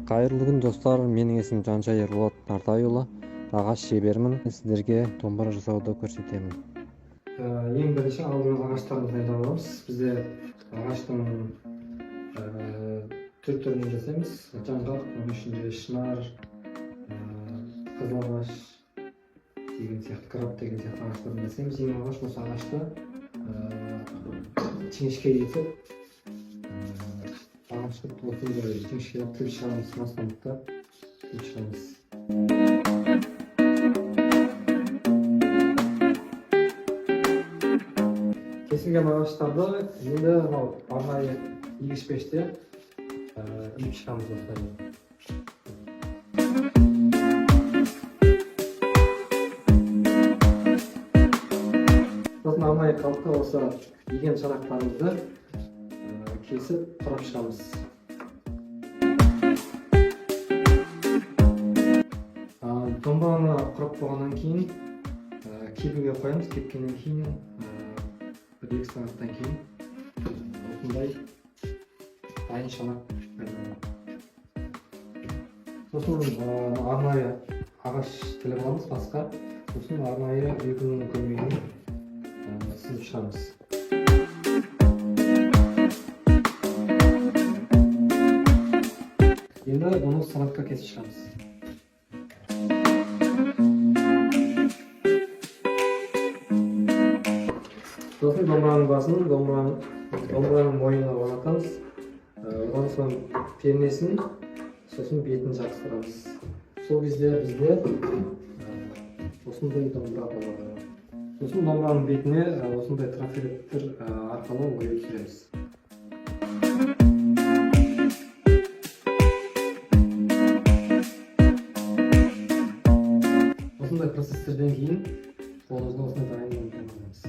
Қайырлы күн, достар! Менің есімім Жанша Ерболат Нартайұлы, ағаш шеберімін. Сіздерге домбыра жасауды көрсетемін. Ең бірінші алдымен ағаштарымызды дайындап аламыз. Бізде ағаштың түр түрінен жасаймыз: жаңғақ, оның ішінде шынар, қызыл ағаш деген сияқты, краб деген сияқты ағаштардан жасаймыз. Ең алғаш осы ағашты жіңішке етіп, ағашты осындай жіңішкелеп тіліп шығарамыз, масландықта тіліп шығарамыз. Кесілген ағаштарды енді мынау арнайы игіш пеште иіп шығамыз осылай. Сосын арнайы қалыпта осы иген шанақтарымызды кесіп, құрап шығамыз. Домбыраны құрап болғаннан кейін кебуге қоямыз. Кепкеннен кейін, 1-2 сағаттан кейін осындай дайын шанақ пайда болады. Сосын арнайы ағаш тіліп аламыз басқа, сосын арнайы үлгінің көмегімен сызып шығамыз. Енді бұны санатқа кесіп шығамыз. Сосын домбыраның басын домбыраның мойнына орнатамыз. Одан соң пернесін, сосын бетін жабыстырамыз. Сол кезде бізде осындай домбыра болады. Сосын домбыраның бетіне осындай трафареттер арқылы ою түсіреміз. Осындай процесстерден кейін қолымызға осындай дайын домбыраны аламыз.